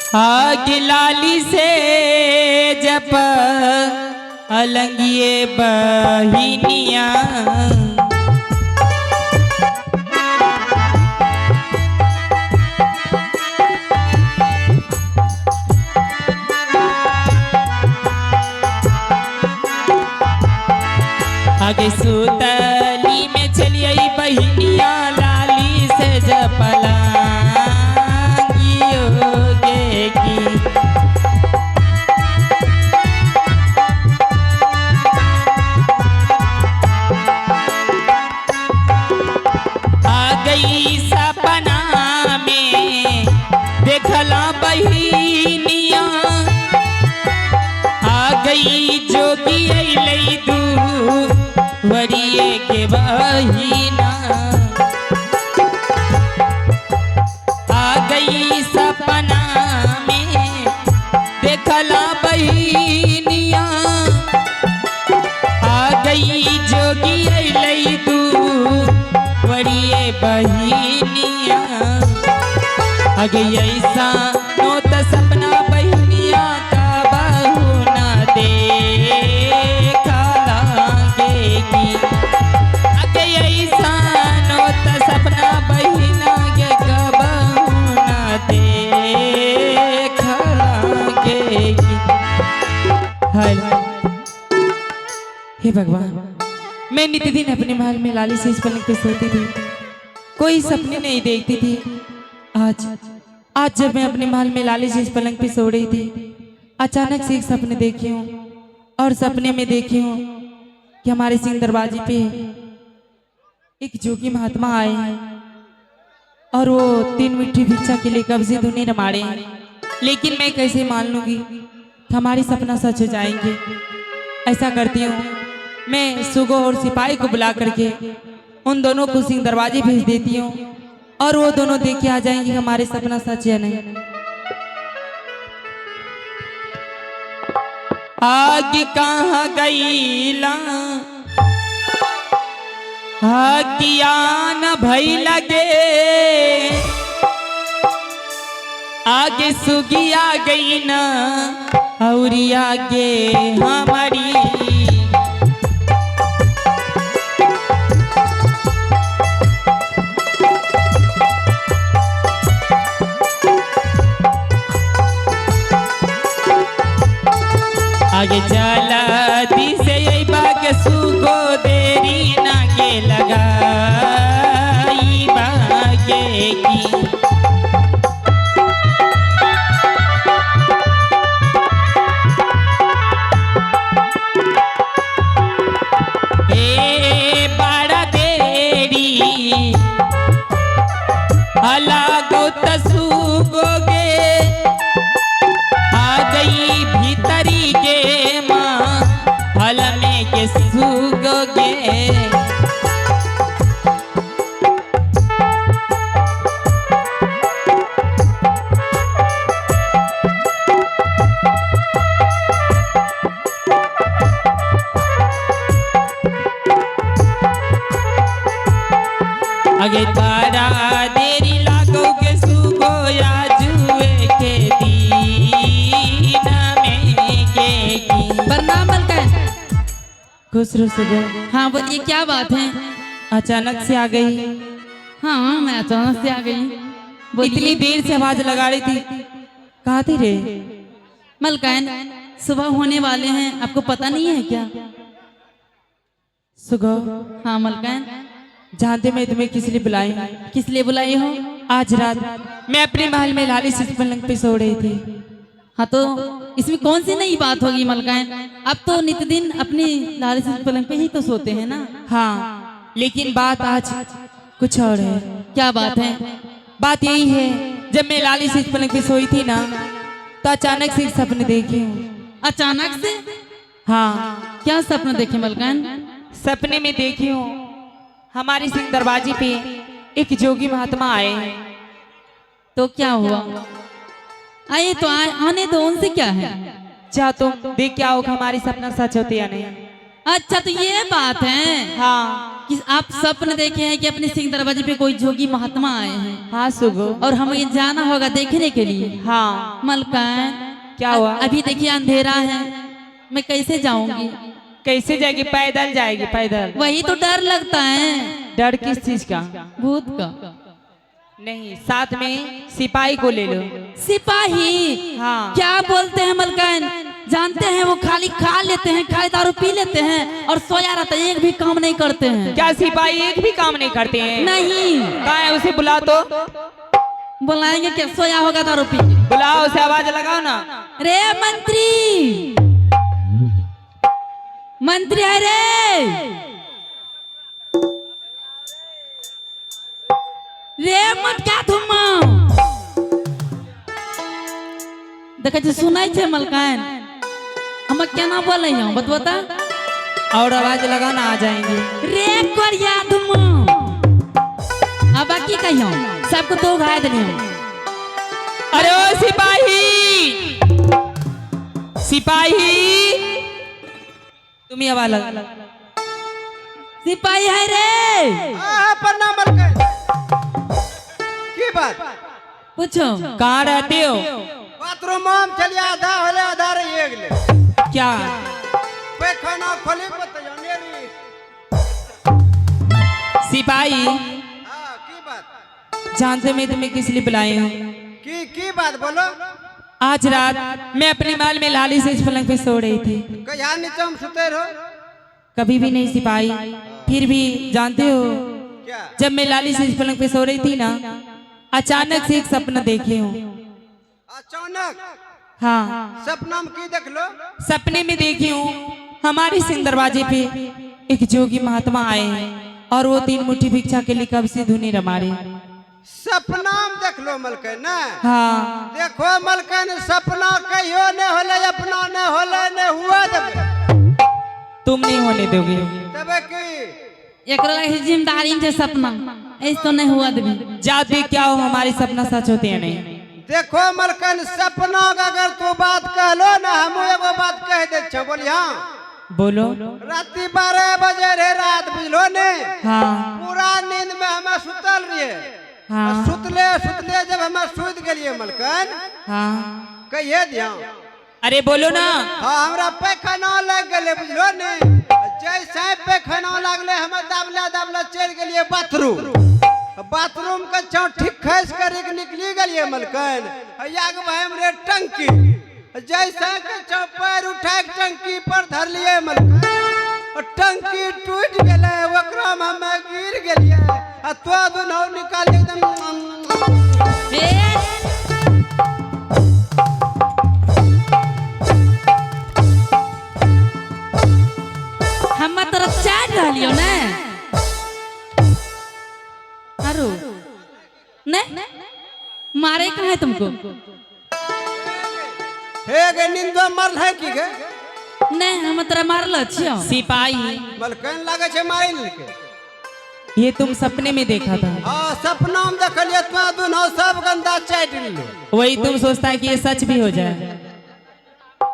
आग लाली से जप अलंगिए बहिनिया। आगे सुतली में चलिए बहिनिया लाली से जपला गे की। आ गई सपना में देखला बहिनिया, आ गई जोगी अइलै दू वरिये के बहिना। आ गई सपना में देखला बहिनिया, आ गई जोगी अइलै दू वरिये बहिनिया। आ गई ऐसा नोत सपना बहिनिया का बहू ना देखा लागेगी। आ गई ऐसा नोत सपना बहिना के बहू ना देखा लागेगी। हाय हे भगवान, मैं नित्य दिन अपने महल में लाली से इस पलंग पे सोती थी, कोई सपने नहीं देखती थी। आज आज जब मैं अपने महल में लाली से इस पलंग पे सो रही थी, अचानक से एक सपने देखी हूँ और सपने में देखी हूँ कि हमारे सिंह दरवाजे पे एक जोगी महात्मा आए और वो 3 मिट्टी भिक्षा के लिए कब्जे धुने रमाड़े। लेकिन मैं कैसे मान लूंगी कि हमारे सपना सच हो जाएंगे। ऐसा करती हूँ, मैं सुगो और सिपाही को बुला करके उन दोनों को सिंह दरवाजे भेज देती हूँ और वो दोनों देख के आ जाएंगे हमारे सपना सच या नहीं। आग कहाँ गईला किया न भई लगे, आगे सुगिया गई न और आगे हमारी। आगे चला दिसे बाग सुगो देरी ना के लगाई बागे की। ए बड़ा देरी अलागो तसुगो गे, आ गई भीतरी के माँ हल में के सुगो गे। आगे तारा देरी लागो के सुगो या जुए के दीना में के की। प्रणाम मलकान। खुश रहो सुगो। हाँ बोलिए, क्या बात है? अचानक से आ गई। हाँ मैं अचानक से आ गई। इतनी देर से आवाज लगा रही थी, कहाँ थी रे? मलकान सुबह होने वाले हैं, आपको पता नहीं है क्या? सुगो। हाँ मलकान। जानते मैं तुम्हें किस लिए बुलाई? किस लिए बुलाई हो? आज रात मैं अपने महल में लाली से पलंग पे सो रही थी। हाँ तो इसमें कौन सी नई बात होगी मलकान? अब तो नित दिन अपनी लाली से पलंग पे ही तो सोते हैं ना। हाँ लेकिन बात आज कुछ और है। क्या बात है? बात यही है, जब मैं लाली से पलंग पे सोई थी ना, तो अचानक से एक सपने देखे हूँ। अचानक से? हाँ। क्या सपना देखे मलकान? सपने में देखी हूँ हमारे सिंह दरवाजे पे एक जोगी महात्मा आए। तो क्या हुआ? आए तो आए, आने दो, उनसे क्या है? जा तुम देख के आओ हमारी सपना सच होते या नहीं। अच्छा तो ये बात है। हाँ। कि आप सपन देखे हैं कि अपने सिंह दरवाजे पे कोई जोगी महात्मा आए हैं। हाँ सुगो। और हमें जाना होगा देखने के लिए। हाँ। मलकाइन क्या हुआ? अभी देखिए अंधेरा है, मैं कैसे जाऊंगी? कैसे जाएगी? पैदल जाएगी, पैदल। वही तो डर लगता है। डर किस चीज का? भूत का। नहीं, साथ में सिपाही को ले लो। सिपाही? हाँ। क्या बोलते हैं मलकाइन, जानते हैं वो खाली खा लेते हैं, खाली दारू पी लेते हैं और सोया रहता है, एक भी काम नहीं करते हैं। क्या सिपाही एक भी काम नहीं करते हैं? नहीं। कहाँ है उसे बुला तो। बुलाएंगे क्या, सोया होगा दारू पी के। बुलाओ उसे, आवाज लगाओ ना। रे मंत्री, मंत्री है रे, रे मटका धुमा देखै छी सुनै छै मलकाइन, हम केना बोलै हूँ बतबो त। और आवाज लगाओ ना, आ जाएंगे। रे कोरिया धुमा, अब बाकी कहियो सबको दो घाय दिलियो। अरे ओ सिपाही, सिपाही, तुम ही आवाज लगा। सिपाही है रे। हाँ, प्रणाम मलकाइन। की बात? पूछो कहाँ रहते हो? बाथरूम में चलिए, आधा होले आधा रही गेले। क्या? पैखाना खोली बतैयो नेरी। सिपाही। हाँ, की बात? जानते मैं तुम्हें किस लिए बुलाए हूँ? की की बात बोलो। आज रात मैं अपने माल में लाली से इस पलंग पे सो रही थी। कहिया नीचे हम सुते रहो? कभी भी नहीं सिपाही, फिर भी जानते हो क्या? जब मैं लाली से इस पलंग पे सो रही थी ना, अचानक से एक सपना देखे हूँ। अचानक? हाँ। सपना में की देख लो? सपने में देखी हूँ हमारे सिंह दरवाजे पे एक जोगी महात्मा आए हैं और वो 3 मुट्ठी भिक्षा के लिए कब से धुनी रमा रहे। सपना में देख लो मलकाइन ना? हाँ। देखो मलकाइन, सपना कहियो नहीं होले, अपना नहीं होले, नहीं हुआ देबे। तुम नहीं होने दोगे। तबे की? एकरा लगे जिम्मेदारी छै सपना, ऐसे तो नहीं हुआ देबी। जा देख क्या हो, हमारे सपना सच होते हैं नहीं। देखो मलकाइन, सपना के अगर तू बात कहलो ना, हम एगो बात कह दे छो। बोली हाँ? बोलो। राती 12 बजे रे रात, बुझलो ने? हाँ। पूरा नींद में हम सुतल रहिए। हाँ। सुतले सुतले जब हम सुत गेलिए मलकाइन। हाँ। कहिए दिया। अरे बोलो ना। हाँ, हमरा पैखाना लग गेले, बुझलो ने? जैसे पैखाना लागले हम दाबला दाबला चल गेलिए बाथरूम। बाथरूम के छौ ठीक खस कर निकली गेलिए मलकाइन। याग भाई रे टंकी, जैसे के छौ पैर उठा के टंकी पर धर लिए मलकाइन, टंकी टूट गेले, ओकरा में हम गिर गेलिए आ तो दुनू निकाल एकदम। हम तरफ चाट रहलियो ने, आरो ने मारे कहाँ है तुमको? हे गे निंदो मरल है की गे? नहीं, हम तोरा मारल छियो। सिपाही। मलकाइन लागे छे मारि लेलके। ये तुम सपने में देखा था? हाँ, सपना में देखलिए तो दुनू सब गंदा चाट लेले। वही तुम सोचता है कि ये सच भी हो जाए।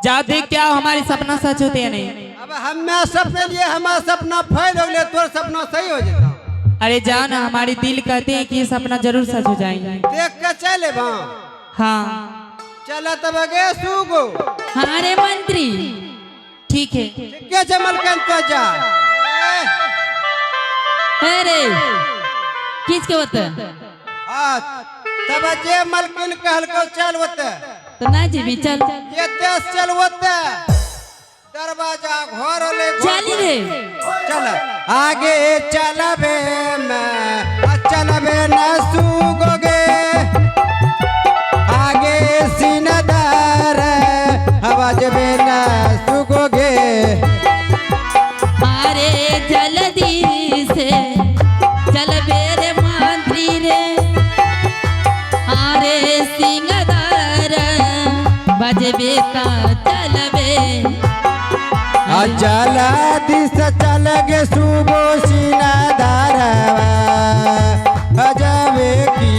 जा देख क्या हमारे सपना सच होते हैं नहीं। अब हमें सपने लिए हमारा सपना फेल हो गया, तोर सपना सही हो जाता। अरे जाओ ना, हमारे दिल कहते हैं कि ये सपना जरूर सच हो जाएंगे। देख के चले वहाँ। हाँ। चला तब गे सुगो। हाँ रे मंत्री। ठीक है। ठीक है मलकाइन तो जा। अरे किस के बता? हाँ, तब जे मलकिन कहलको चल होते। तो ना जीबी चल। ये देश चल होते। दरवाजा घर होले। चली रे। चल आगे चलबे मैं, चलबे न सुगोगे, आगे सीनदार आवाजबे न सुगोगे। अरे जल्दी से चलबे रे मंत्री रे, अरे सिंहदार बजबे ता चलबे। चला दिस चल गे सुगो सीनादार अजबे की।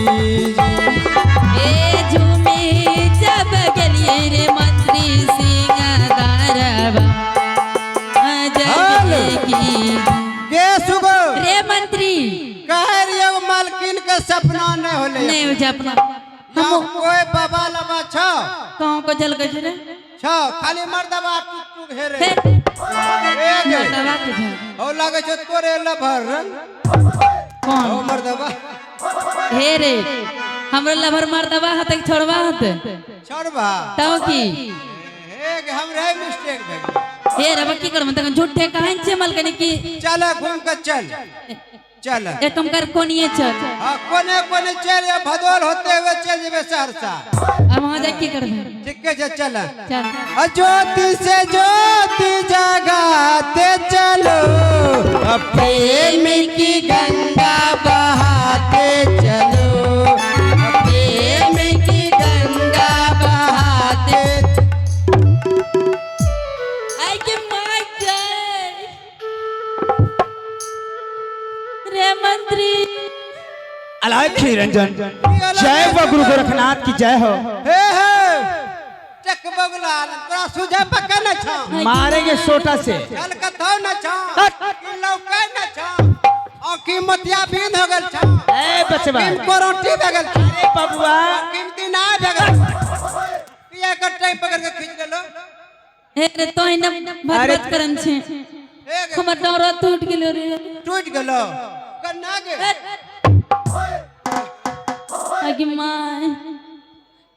ए झूमे जब गेलिए रे मंत्री सिंहदार अजबे की। गे सुगो रे नहीं होइ छै अपना। हम कोई बाबा लबा छौ? कहाँ को जल गए रे? छौ खाली मर्दबा टुक टुक हेरे। हे। ए गे। मर्दबा के छै? हो लागे छौ तोरे लभर रंग। कौन? हो मर्दबा। हे रे, हमरो लभर मर्दबा हते कि छोड़बा हते? छोड़बा। तब की? हे गे, हमरे मिस्टेक भए गेल। हे रे, अब की करब तखन? झूठे कहन छै मलकनी की। चल घूम के चल चल। एकम कर कोनिए चल। हाँ, कोने कोने चल, या भदौल होते हुए चल जेबे सहरसा। अब वहाँ जाके की करबे? ठीक है, चल। चल। ज्योति से ज्योति जगाते चलो, प्रेम की गंगा बहाते चलो, प्रेम की गंगा बहाते। आई के my जय रे मंत्री। अलाय निरंजन, जय व गुरु गोरखनाथ की जय हो। हे हे चक बगला, तोरा सुझे पक्का न छा। मारेंगे सोटा से। चल कथौ न छा की लौकै न छा और की मोतिया बिंद हो गेल छा। ए बचवा, किम कोरोटी भे गेल छा। अरे बबुआ, किम दिना भे गेल किया कर टाइम पकड़ के खींच लेलो। हे रे, तो ही न अरे। भगवत करन छे। हे गे, हमर डोरा टूट गेलो रे। टूट गेलो कन्ना गे? आगे my.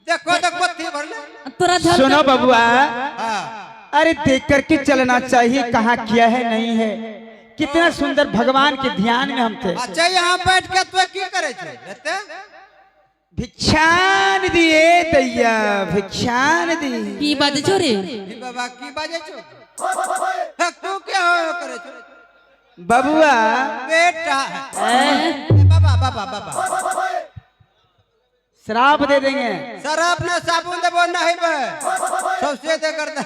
देखो तो कथी भरले। तोरा धर। सुनो बबुआ। हाँ। अरे देख करके चलना चाहिए, कहाँ किया है नहीं है। कितना सुंदर भगवान के ध्यान में हम थे। अच्छा, यहाँ बैठ के तू की करे छे एते? भिक्षान दिए दैया, भिक्षान दी। की बात छो रे? ई बाबा की बाजे छो? हे, तू के हो करे छो? बबुआ। बेटा, ए बाबा बाबा बाबा। श्राप दे देंगे। शराब ने साबुन देबो नहीं बे सबसे दे कर दे।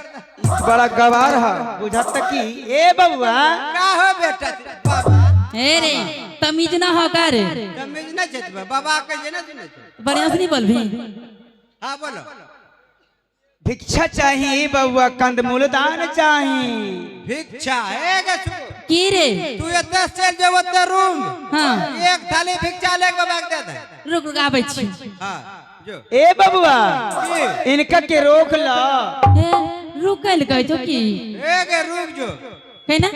बड़ा गवार है बुझत की ए बबुआ। का हो बेटा बाबा? हे रे, तमीज ना हो का रे? तमीज न छै बाबा के जे न सुनै छै। बढ़िया से नहीं बोलबी? हाँ बोलो। भिक्षा चाहिए बबुआ, कंदमूल दान चाहिए। भिक्षा ए गे सु। की रे? तू एते चल जेबो ते रूम। हाँ। एक थाली भिक्षा ले के बाबा के दे दे। रुक रुक, आबै छी। हाँ जो। ए बबुआ, की? इनका के रोक ला। हे, रुकल कहै छो की? ए गे रुक जो। है ना?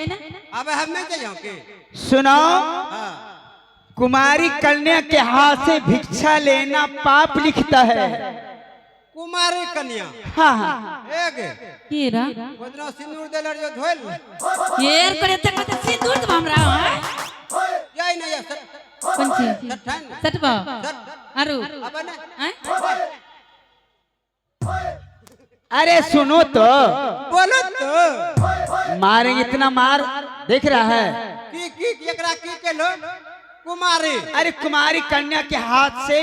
अबे हम नहीं जाओ की। सुनो। हाँ। कुमारी कन्या के हाथ से भिक्षा लेना पाप लिखता है। कुमारी कन्या? हाँ हाँ। ए गे। की रा? गोदना सिंदूर देलर जो धोइल। येर करे तक मत सिंदूर दब हमरा, हैं? जाय नहीं सर। कोन चीज? सठान। सटबा। सट। आरू? अब ने। हैं? अरे सुनो तो। बोलो तो। मारेंगे इतना मार, देख रहा है? की की एकरा की के लो कुमारी? अरे कुमारी कन्या के हाथ से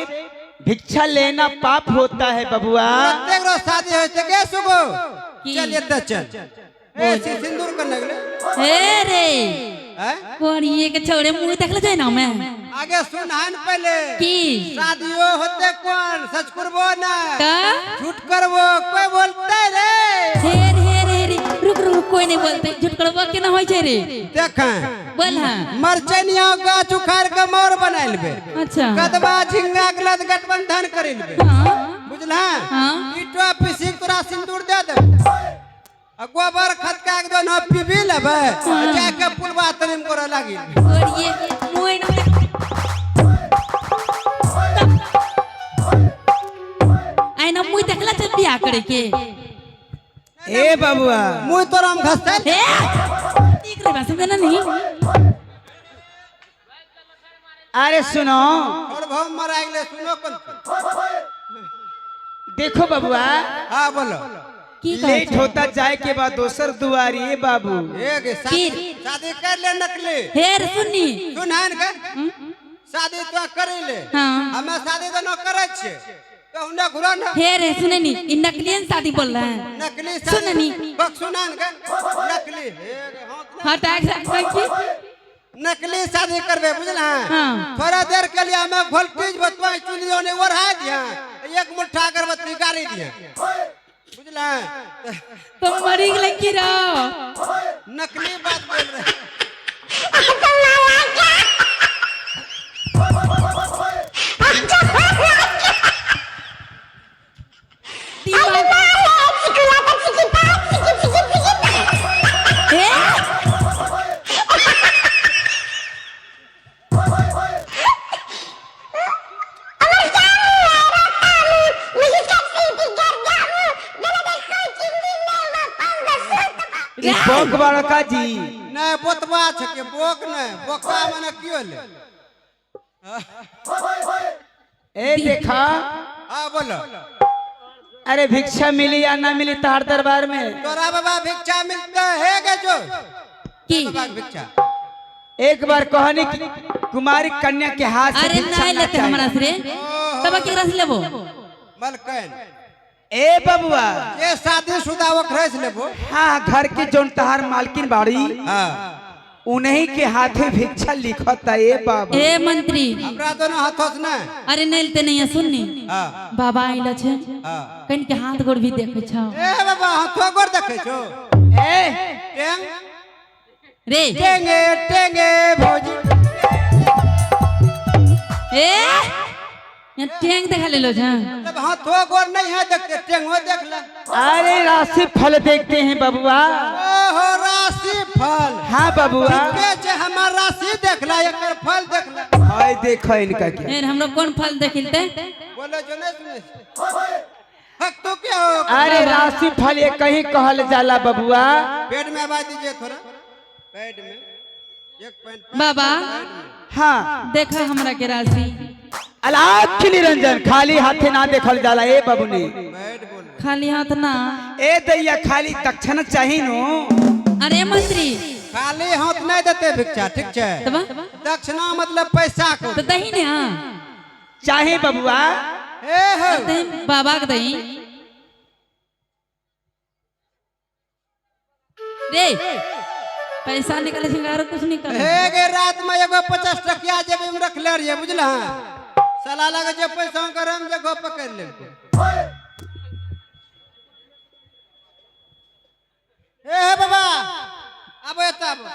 भिक्षा लेना पाप होता है बबुआ। प्रत्येक रोज शादी होय छै गे सुगो। की? चल एते चल ए सिंदूर कर लगले। हे रे। हैं? कोरिए के छोड़े मुंह देखले जाय ना मैं। आगे सुन हन पहले। की? शादियो होते कौन सच करबो ना का? झूठ करबो कोई बोलते रे? हे रे हे रे रे, रुक रुक, कोई नहीं बोलते। झूठ करबो केना होय छै रे? देखें। बोल हां। मरचनिया गाछ उखाड़ के मोर बना लेबे। अच्छा। कदवा झिंगा के लद गठबंधन करी लेबे। हां। बुझला? हाँ। ईटवा पीसी के तोरा सिंदूर दे दे आ गोबर खतका के दोनों पीबी लेबे, जाके पुलवा तरीम करे लागी। कोरिए मुंह ना आइना मुंह देखला छै बियाह करे के। ए बबुआ, मुंह तोरा हम घसतै। हे ठीक रे बस समझना नहीं। अरे सुनो। और भाव मरा गेले सुनो कोन। देखो बबुआ। हाँ बोलो। की कहै लेट छै? होता जाए के बाद दोसर दुआरी ए बाबू। ए गे शादी की? शादी कर ले नकली। हे रे सुनी। सुन हन के शादी तो करे ले। हाँ। हमें शादी तो न करे छे तो हुने घुरा ना। हे रे सुने नी, इ नकली शादी बोल रहे हैं। नकली सुन नी। बक सुनान के नकली हे गे हाथ ना। हटा के की नकली शादी करबे बुझला? हाँ। थोड़ा देर के लिए हमें वोल्टेज बतवा चुनी ने ओढ़ा दिया, एक मुट्ठा अगरबत्ती गाड़ी दिया बुझला? तो मरी गेलै की रो? नकली बात बोल रहे। ई बोक बड़का जी। नहीं बोतबा छके बोक नहीं, बोका मने की होले? ए देखा। हाँ बोलो। अरे भिक्षा मिली या ना मिली तार दरबार में? तोरा बाबा भिक्षा मिलता है गे जो की बाबा के भिक्षा। एक बार कहनी कि कुमारी कन्या के हाथ से अरे भिक्षा नहीं ना लेते चाहिए। हमरा से रे, तब केकरा से लेबो? मलकन। ए बबुआ, ये शादी शुदा ओकरे से लेबो। हाँ, घर की जोन तहार मालकिन बाड़ी हाँ उन्हीं के हाथे भिक्षा लिखता ए बाबू। ए मंत्री, हमरा दोनों हाथों से नहीं। अरे नहीं लेते नहीं है, सुननी। हाँ बाबा आइल छे, हाँ कन के हाथ गोड़ भी देखे छौ। ए बाबा हाथों गोड़ देखे छो? ए टेंग रे टेंगे टेंगे भौजी। ए यहाँ टेंग देखा लेलो छे। तब हाथों गोड़ नहीं है देखते, टेंगो देख ले। अरे राशि फल देखते हैं बबुआ। ओहो राशि फल। हाँ बबुआ। के छे हमार राशि देख ले, एकर फल देख ले। हाय देखो इनका क्या। ए हमरो कौन फल देखिलते? बोले जो नहीं सुने हक तो क्या हो? अरे राशि फल ये कहीं कहल जाला बबुआ। पेट में आवाज दीजिए थोड़ा, पेट में एक पॉइंट। बाबा। हाँ। देखा हमरा के राशि। अलाख निरंजन, खाली हाथे ना देखल जाला ए बबुनी। पेट बोल। खाली हाथ ना। ए दैया, खाली दक्षिणा चाही नो। अरे मंत्री, खाली हाथ नहीं देते भिक्षा, ठीक छे? तब दक्षिणा मतलब पैसा को। तो दही ने। हाँ चाहे बबुआ। ए हो दही बाबा के दही रे, पैसा निकाले छिंगारो कुछ निकाले। हे गे रात में एगो 50 टकिया जेबी में रखले रहिए बुझल। हाँ साला लगे जे पैसा करम जे गो पकड़ लेलको। ए हे बाबा आबो एतऽ आबो।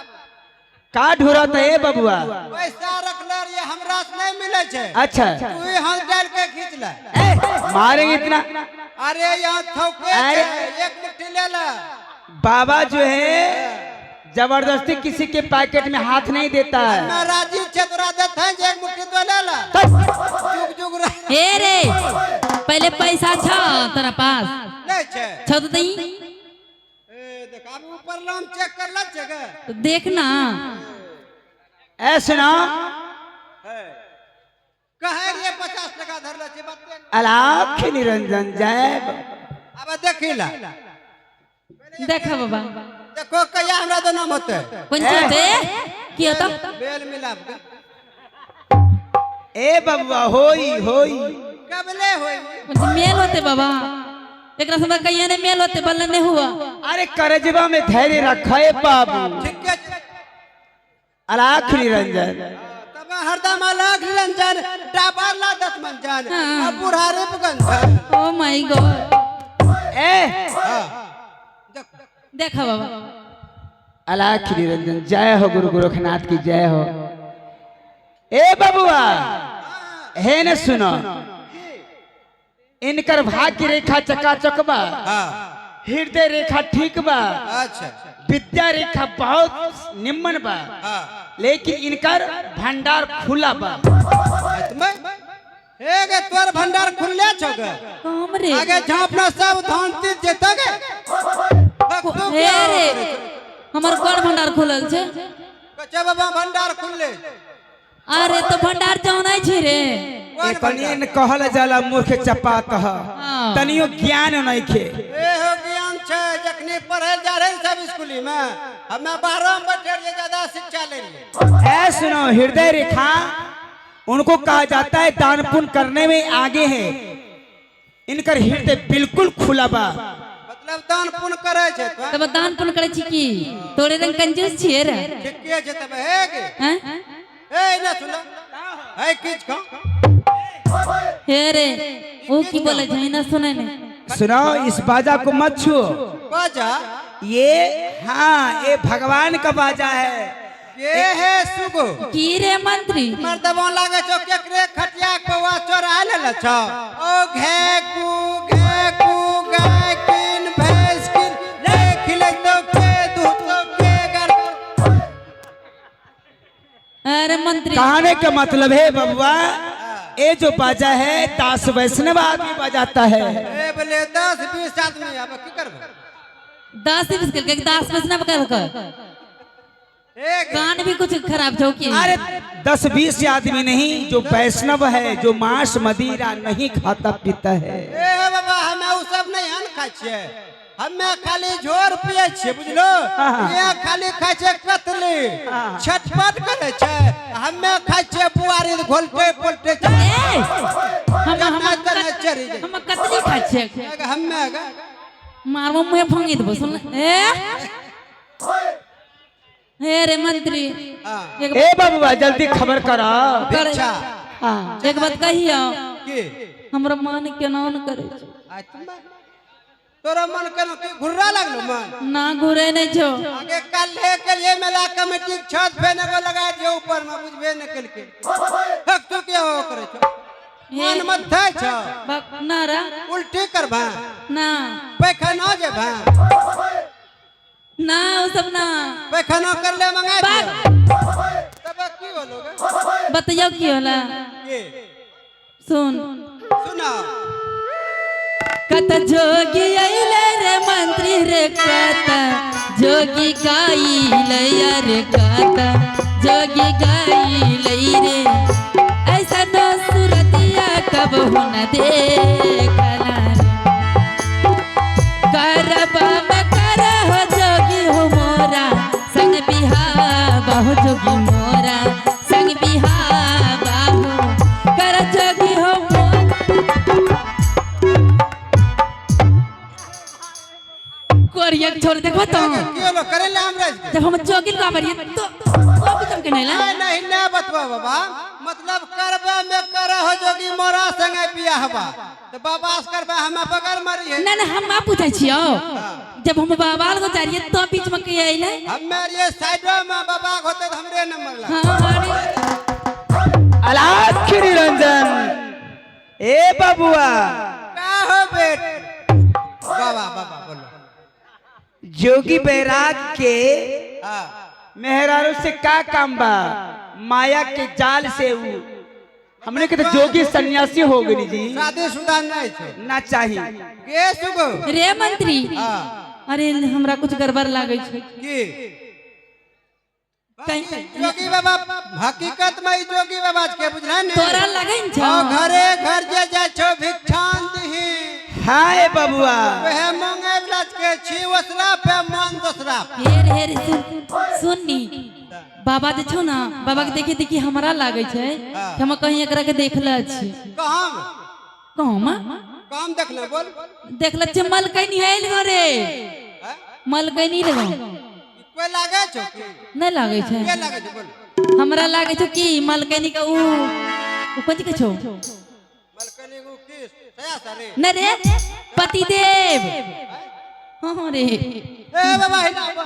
का ढूरत है ए बबुआ? पैसा रखले रहिए, हमरा से नहीं मिले छे। अच्छा। तू ही हाथ डाल के खींच ले। ए, मारेंगे इतना। अरे यहाँ थौके अरे। छे, एक मुट्ठी ले ले। बाबा जो है जबरदस्ती किसी के पैकेट में हाथ नहीं देता है। मैं राजी छे तोरा देत है जे एक मुट्ठी तो ले ले। जुग जुग रह। ए रे पहले पैसा छ तोरा पास? नहीं छे। छ तो दही। ए देख अब ऊपर लाम चेक कर ला छे गे। तो देख ना। ए सुनो। कहे रे 50 टका धरले छे बात। अलाख निरंजन जय। अब देखी ला। देखा बाबा। देखो कहिया हमरा दोनों होते। कौन चीज होते की होता? बेल मिलाप के। ए बबुआ होई होई। कबले होई? कौन चीज मेल होते बाबा? एकरा समय कहिया नहीं मेल होते, बल्ला नहीं हुआ। अरे करजबा में धैर्य रखे बाबू। ठीक है। अलाख निरंजन। तब हरदम अलग निरंजन डाबर ला दस मंजन। हाँ। अब बुढ़ारे गंजन। ओ my God. ए हाँ देख। देखा बाबा। अलाख निरंजन जय हो, गुरु गोरखनाथ की जय हो। ए बबुआ हे न सुनो, इनकर भाग्य रेखा चकाचक बा। हाँ हृदय रेखा ठीक बा। अच्छा। विद्या रेखा बहुत निम्न बा। हाँ लेकिन इनकर भंडार खुला बा। तुम्हें हे गे तोर भंडार खुलले छौ गे? कम रे। आगे झापना सब धान तीज जेतौ गे। हे रे हमर कोन भंडार खुलल छे? कच्चा बाबा भंडार खुलले। अरे तो भंडार जाना छे रे। एकनी कहल जाला मूर्ख चपात ह। हाँ। तनियो ज्ञान नहीं खे। ए हो ज्ञान छे, जखनी पढ़े जा रहे सब स्कूली में हमें 12 में बैठे रहिए, ज्यादा शिक्षा ले लिए। ऐ सुनो, हृदय रेखा उनको कहा जाता है दान पुण्य करने में आगे है। इनकर हृदय बिल्कुल खुला बा। मतलब दान पुण्य करे छे तो। तब दान पुण्य करे छी की तोरे रंग कंजूस छिए रे? ठीके छे तब हे गे। हैं? ए ना सुनो है किछ खा। हे रे ओ की बोले छै ना सुने ने। सुनो, इस बाजा को मत छुओ। बाजा? ये हाँ ये भगवान का बाजा है। ये है सुगो। की रे मंत्री? मर्दबा लागे छौ केकरे खटिया पौआ चोरा लेले छौ। ओ घे कु गाय किन भैंस किन रे खिलैतो के दूधो के गर। अरे मंत्री, कहने का मतलब है बबुआ, ये जो बाजा है दास वैष्णव आदमी बजाता है। ए बोले 10-20 आदमी अब की करबो? 10 20 करके 10 20 ना कर एक कान भी कुछ खराब छौ की? अरे 10 20 आदमी नहीं, जो वैष्णव है, जो मांस मदिरा नहीं खाता पीता है। ए हे बाबा, हमे उ सब नहीं हन खाइ छियै, हमे खाली झोर पियै छियै, बुझलो? ये खाली खाइ छै कतली, छटपट करै छै। हमे खाइ छियै बुआरी, घोलटे पोलटे छै। ए, हम हम हमे तऽ नहि चढ़ि जाइ। हम कतली खाइ छियै। हमे मारबो, मुँहे फंगी देबो, सुन ए हे रे मंत्री। हाँ। एक ए बबुआ, जल्दी खबर करा। अच्छा। हाँ। एक बात कहियो? की? हमरा मन केना न करै छै। आ तुम तोरा मन केना की घुर्रा लागलो मन? ना, घुरे नहीं छौ। आगे कल के लिए मेला कमेटी के छत पे एगो लगा दियो ऊपर में, बुझबे न केलके। हक, तू क्या हो करे छो? मन मत थै छो? ना रा। उल्टी करबा? ना। पैखाना जेबा? ना, उ सब ना। पैखाना कर ले, मंगा बाग। दियो। तब की होलो गे? बतैयो की होला। की? सुन। सुना। कत जोगी अइले रे मंत्री रे, कत जोगी गाइले रे, कत जोगी गाइले रे, ऐसा न सुरतिया कब न देखला। करबा में करहो जोगी हो मोरा संग बिहार बहु, जोगी मोरा संग बिहार बाहु कर जोगी हो मोरा। कोरिया के छोड़ देखो तो। की होलो करे ले हमरा के? जब हम जोगिन का रहिए तो तो भी तुमके नहीं ला। नहीं नहीं नहीं, बतवा बाबा, मतलब करबा में करे हो जोगी मोरा संगे बियाहबा तो बाबा से करबा, हम बगल मरी है। ना ना, हम ना पूछै छियौ, जब हम बाबा लग जा रहिए तो बीच में के अइले? हमे ये साइडो में बाबा के होते तो हमरे नंबर लगा। हाँ, अरे। अलाख निरंजन, ए बबुआ। का हो बेट बाबा? बाबा बोलो। जोगी बैराग के मेहरारू से का काम बा? माया के जाल से ऊ हमने के तो जोगी सन्यासी हो गई जी। शादी शुदा नहीं छे? ना चाहिए। गे सुगो। रे मंत्री। हाँ। अरे, हमरा कुछ गड़बड़ लागै छै। की? कहीं- जोगी बाबा, हकीकत में ई जोगी बाबा के बुझला ने? तोरा लागै न छौ? हाँ, घरे घर जे जाइ छौ भिक्षान दही। हाय बबुआ। वह मांगे वाला के छी ओसरा पे मन दोसरा पे। हेर हेर, सुन सुननी, बाबा जे छौ ना, बाबा के देखी देखी हमरा लागै छै कि हम कहीं एकरा के देखले छी। कहाँ? कहमा? कहाँ देखले, बोल। देखले छियै मलकैनी आयल गो रे। हैं? मलकैनी रे गो। कोई लागे छौ की? नहि लागै छै? के लागे छौ, बोल। हमरा लागै छौ कि मलकैनी के ऊ ऊ कोन चीज के छौ? मलकनी को की सया सारे? नहि रे, पतिदेव, हाँ हाँ रे। ए बाबा, हिला बा।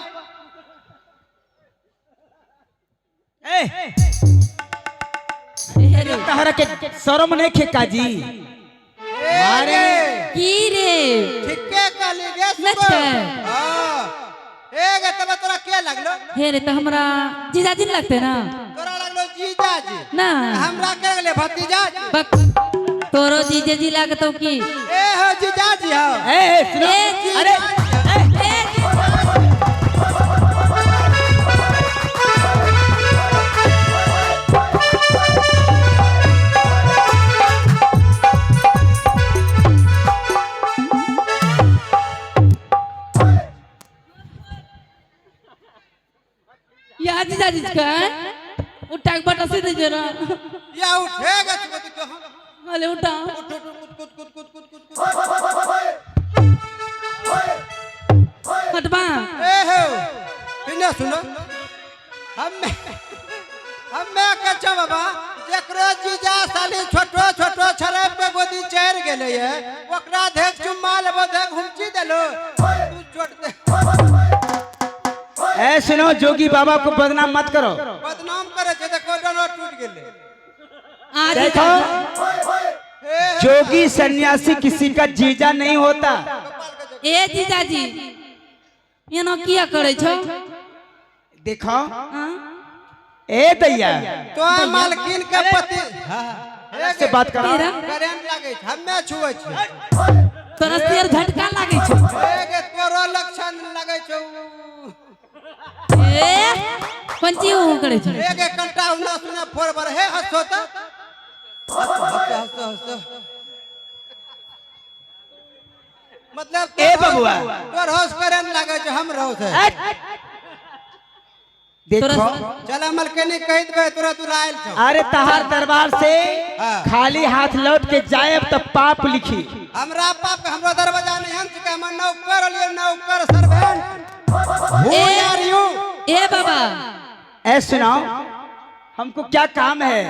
ए। हे रे। तहरा के शर्म नहीं खे काजी? ए रे। की रे? ठीके कहली गे। नच सुगो। के। हाँ, ए गे, तब तोरा के लागलो? हे रे, तऽ हमरा जीजाजी ने लगते ना। तोरा लागलो जीजाजी? ना। हमरा के लगले भतीजा जी। बक, तोरो जीजाजी लागतौ की? ए हो जीजाजी हो। ए, ए, सुनो। ए, अरे। ए, या जीजाजी के उठा के बटा सीधे जरा। या उठेगा सुगो तो क्यों? अरे उठा। उठ उठ, कूद कूद कूद कूद कूद कूद कूद। हटबा। ए हो, फिर सुनो, हम हम्मे के छो बाबा, जेकरो जीजा साली छोटो छोटो छरे पे गोदी चढ़ गेले ये, ओकरा देख चुम्मा लेबो, देख हुमची देलो, तू छोट दे। ए सुनो, जोगी बाबा को बदनाम मत करो। बदनाम करे छे, देखो डरो टूट गेले। आज देखो, ए। जोगी सन्यासी किसी का जीजा नहीं होता। ए जीजाजी, एना किया करै छौ? देखो। हाँ? ए दैया। तो मालकिन के पति, हाँ, से बात करो। तेरा करेंट लागे छै, हम्मे छुए छियै। तोरा शेर झटका लागै छौ। ए गे, तोरो लक्षण। अच्छा नहि लगै छौ। ए कोन चीज ऊ करे छै? एक एक घंटा उना सुना फोर बर हे हंसो त हंसो हंसो हंसो मतलब ए बबुआ। तोर होश करे न लागे छै हम रहो छै। देखो चल मलकनी कहि देबै तोरा दुलायल छौ। अरे तहार दरबार से हाँ। खाली हाथ लौट के जाए तो पाप लिखी। हमरा पाप के हमरो दरवाजा नहीं हम चुके हम नौकर लिए नौकर servant. Who A R you? ए बाबा ऐ सुनाओ हमको क्या काम है?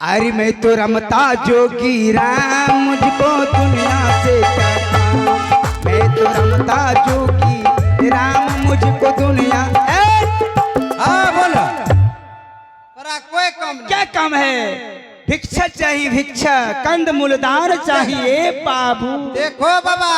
अरे मैं तो रमता जोगी राम, मुझको दुनिया से क्या काम। मैं तो रमता जोगी राम, मुझको दुनिया ए, हाँ बोलो तोरा कोई काम नहीं। क्या काम है? भिक्षा चाहिए, भिक्षा, कंद मूलदान चाहिए बाबू। देखो बाबा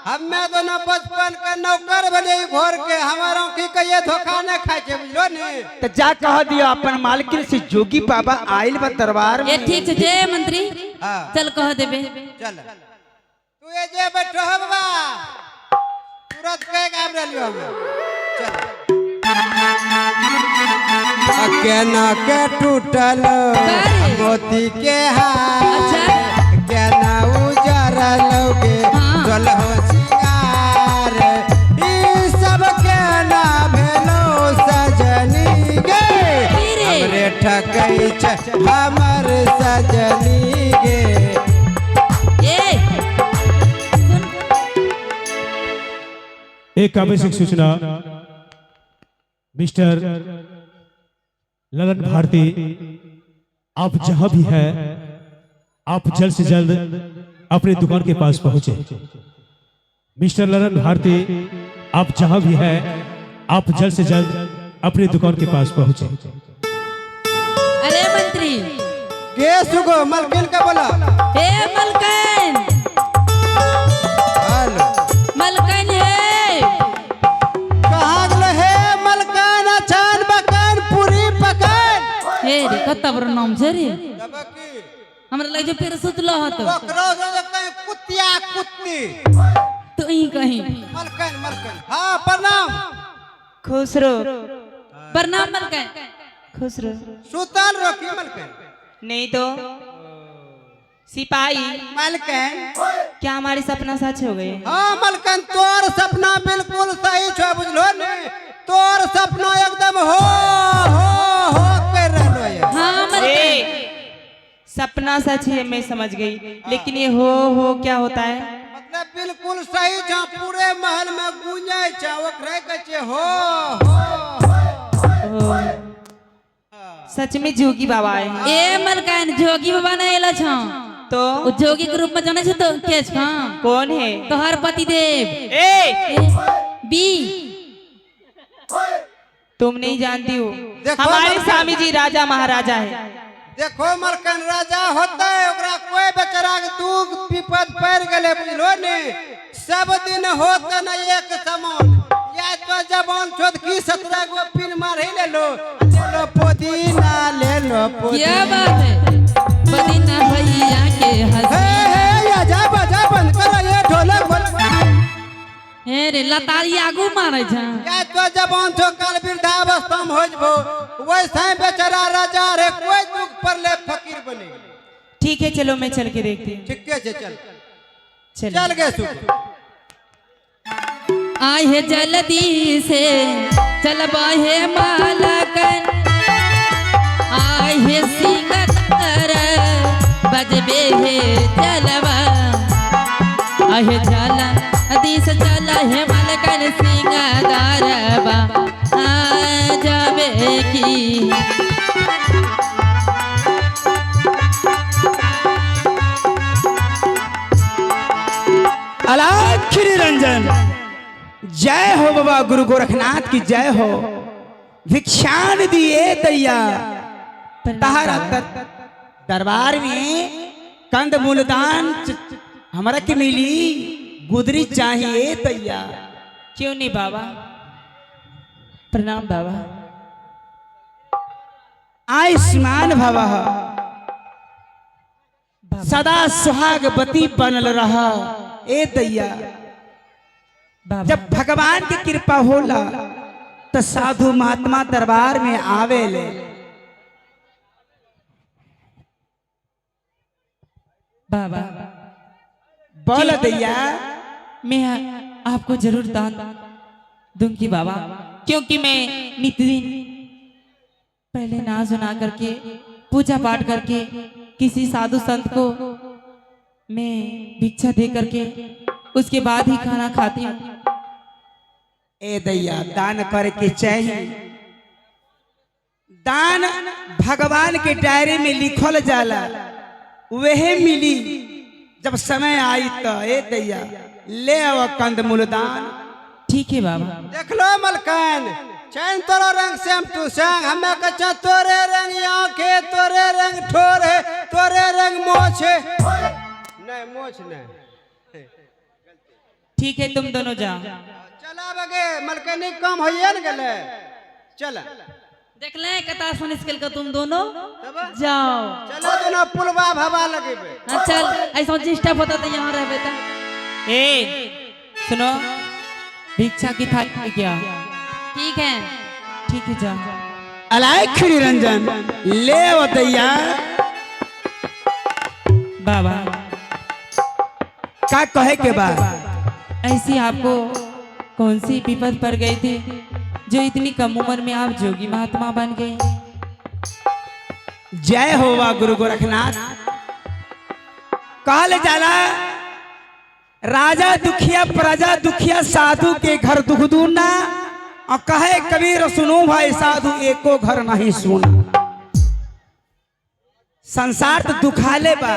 हमें दोनों बचपन के नौकर बने घर के, हमारा की कहिए धोखा न खाए छे बुझलो ने। तो जा कह दियो अपन मालकिन से जोगी बाबा आइल बा दरबार ए में। ठीक छै जे मंत्री। हाँ। चल कह देबे। चल तू ये जे बैठो हो बाबा तुरंत कह के आबि रहलियो हम। चल केना के टूटल मोती के हार। अच्छा। केना उजरल के हाँ। दुल्हो सिंगार, ई सब केना भेलो सजनी गे। की रे? हमरे ठकै छै हमर सजनी गे। ए सुन एक आवश्यक सूचना, मिस्टर ललन भारती, आप जहां भी हैं आप जल्द से जल्द अपनी दुकान के पास पहुंचे। मिस्टर ललन भारती, आप जहां भी हैं आप जल्द से जल्द अपनी दुकान के पास पहुंचे। अरे मंत्री गे सुगो मलकिन के बोला। ए मलकन हेलो मलकन हे कहाँ गेलो हे मलकान अछान बकान पूरी पकान। हे रे कत्ता बड़ नाम छै रे। तब की हमरा लगे छै फेर सुतलो हत। ओकरो से कहीं कुतिया कुत्ती तू ही कहीं। मलकन मलकन हाँ प्रणाम। खुश रहो। प्रणाम मलकन। खुश रहो। सुतल रखी मलकन। नहीं तो सिपाही मलकन क्या हमारे सपना सच हो गए? हाँ मलकन तोर सपना बिल्कुल सही छो बुझलो ने। तोर सपना एकदम हो हो हो कर रहलो है। हाँ मलकन ए, सपना सच है मैं समझ गई, लेकिन ये हो हो क्या होता है? मतलब बिल्कुल सही छो, पूरे महल में गूंजै छो, ओकरे कहै छै हो हो ओ, सच में जोगी बाबा है। ए मलकन जोगी बाबा ने एला छो। तो ओ जोगी के रूप में जाने छो तो के छो? कौन है? तोहर पति देव। ए बी तुम नहीं जानती हो, देखो हमारे मलकन। स्वामी जी राजा महाराजा है। देखो मलकन राजा होता है ओकरा कोई बेचारा के दुख विपद पड़ गेले बुझलो ने, सब दिन होत न एक समान। या तो जबान छोड़ की 17 गो पिन मार ही ले लो, ले लो पुदीना ले लो क्या पुदीना। बात है पुदीना भैया के हंस। हे हे या जा बजा बंद करो ये ढोलक बोल। हे रे लतारी आगू मारे छा। या तो जबान छो काल वृद्धावस्था में हो जबो, वैसे ही बेचारा राजा रे कोई दुख पर ले फकीर बने। ठीक है चलो मैं चल के देखती हूँ। ठीक है चल चलो चल गए सुख। आए जल्दी से चल बाहे मालकन, आए सिंगर बजबे हे चलवा, आए चला दिस चला हे मालकन सिंगारबा आ जाबे की। अलाखिरी रंजन जय हो बाबा गुरु गोरखनाथ की जय हो। भिक्षान दिए दैया तहारा दरबार में कंद मूलदान हमरा के मिली गुदरी चाहिए दैया। क्यों नहीं बाबा? प्रणाम बाबा। आयुष्मान भव, सदा सुहागवती बनल रह ए दैया। बाबा जब भगवान की कृपा होला तो साधु महात्मा दरबार में आवेले। बाबा बोल दैया। मैं आपको जरूर दान दूंगी बाबा, क्योंकि मैं नित्य दिन पहले ना सुना करके पूजा पाठ करके किसी साधु संत को मैं भिक्षा दे करके उसके बाद ही खाना खाती हूँ। ए दैया, दान करे के चाहिए। दान भगवान के डायरी में लिखल जाला, वह मिली जब समय आई तो। ए दैया, ले आवा कंदमूल दान। ठीक है बाबा। देख लो मलकान, चैन तोरो रंग सेम टू सेम, हमें कच्चा तोरे रंग आंखें, तोरे रंग ठोर है, तोरे रंग मोछ है। नहीं मोछ नहीं। ठीक है, तुम दोनों जाओ। चला बगे मलकनी कम होइए न गेले, चल। देख ले कता सुन स्केल का तुम दोनों तब जाओ। चलो दोनों पुलवा भवा लगेबे। हाँ चल, ऐसा डिस्टर्ब होता तो यहाँ रहबे तो। ए सुनो, भिक्षा की थाली में क्या? ठीक है। ठीक है जाओ। अलाय निरंजन, ले आओ दैया। बाबा का कहे के बाद? ऐसी आपको कौन सी विपद पड़ गई थी जो इतनी कम उम्र में आप जोगी महात्मा बन गए? जय हो वा गुरु गोरखनाथ। कहल जाला राजा दुखिया प्रजा दुखिया, साधु के घर दुख दूना। और कहे कबीर सुनो भाई साधु, एको घर नहीं सुना। संसार तो दुखाले बा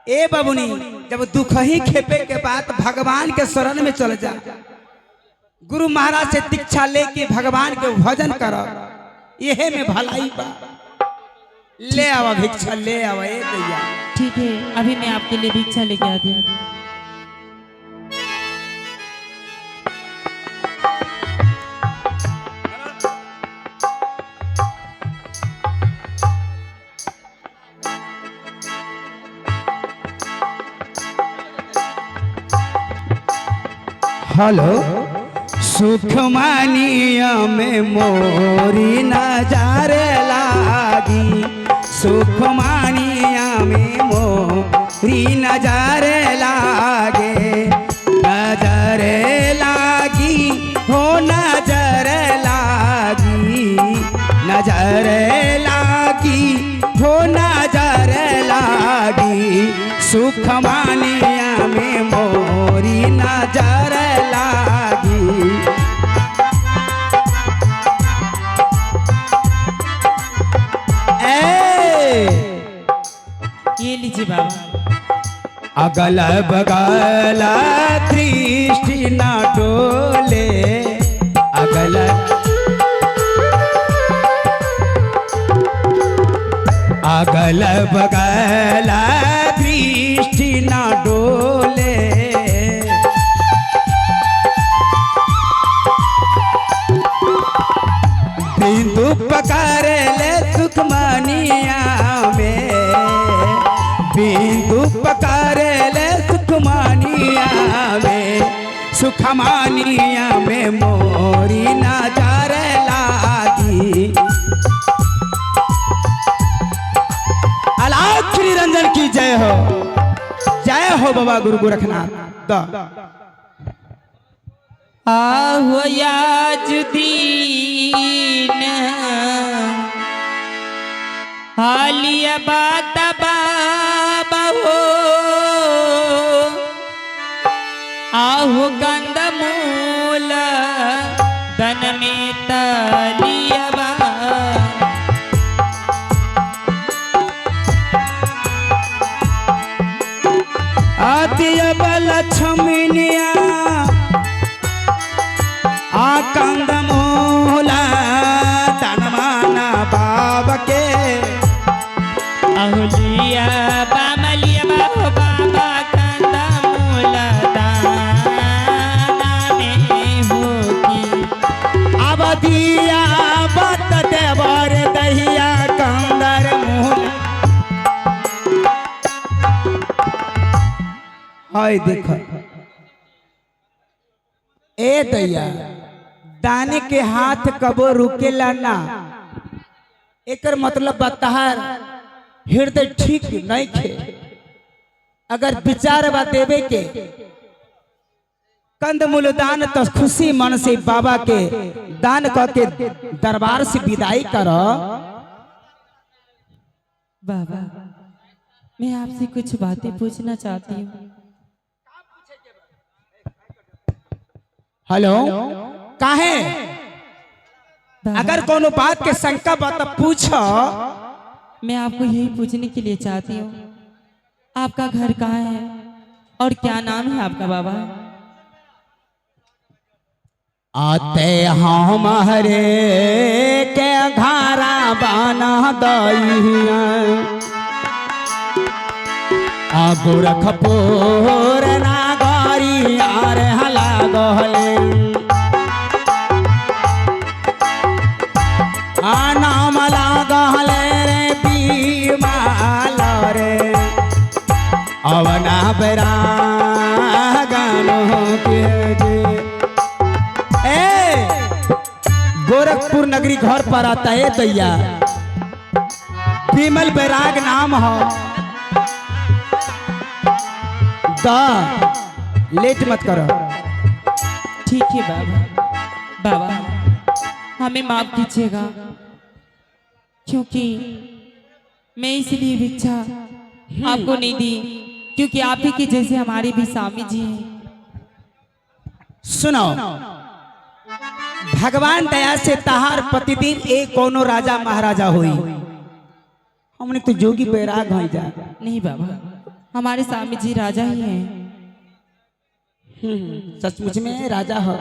ए बबुनी, जब दुख ही खेपे के बाद भगवान के शरण में चल जा, गुरु महाराज से दीक्षा लेके भगवान के भजन कर, यहे में भलाई बा। ले आवा भिक्षा, ले आवा ए दैया। ठीक है, अभी मैं आपके लिए भिक्षा लेके आती हूँ। हेलो सुखमानिया में मोरी नजार लागी, सुखमानिया में मोरी नजार लागे, नजर लागी हो नजर लागी, नजर लागी हो नजर लागी, सुखमानिया में मोरी नजर लागी। ए ये लीजिए बाबा। अगल बगल दृष्टि न डोले, अगल अगल बगल दृष्टि न डोले, बिंदु पकड़ ले सुखमनिया में, बिंदु पकड़ ले सुखमनिया में, सुखमानिया में मोरी नजर लागी। अलाख निरंजन की जय हो, जय हो बाबा गुरु गोरखनाथ। आहो याजुदीन हालिया बात बाबा हो, आहो कंदमूल दन में तलिया बा। आती बल छमिनिया आ कंदमूला तनमाना बाब के, अहुलिया बामलिया बाहो बाबा कंदमूल दाना में होगी। अब दिया बत देवर दहिया कंदर मूल। हाय देख ए दैया, दाने के हाथ कबो रुकेला ना। एकर मतलब बताहर हृदय ठीक नहीं खे। अगर विचार बा देवे के कंदमूल दान तो खुशी मन से बाबा के दान क के दरबार से विदाई कर। बाबा, मैं आपसे कुछ बातें पूछना चाहती हूँ। हेलो, काहे? बाबा, अगर कोनो बात के शंका बा तो पूछ। मैं आपको यही पूछने के लिए चाहती हूँ, आपका घर कहाँ है और क्या नाम है आपका बाबा? आते हम हरे के घारा बना दइया, आ गोरखपुर नागरी आर हला गहले, आ नाम लागले रे बीमाल रे, अवना बैरागन के जे। ए गोरखपुर नगरी घर पर आता है दैया, विमल बैराग नाम हो। दा लेट मत करो। ठीक है बाबा। बाबा, हमें माफ कीजिएगा, क्योंकि मैं इसलिए भिक्षा आपको नहीं दी क्योंकि आप ही के जैसे हमारे भी स्वामी जी हैं। सुनो, भगवान दया से तहार प्रतिदिन एक कोनो राजा महाराजा हुई, हमने तो जोगी बैराग हो जा। नहीं बाबा, हमारे स्वामी जी राजा ही हैं। सचमुच में राजा हो।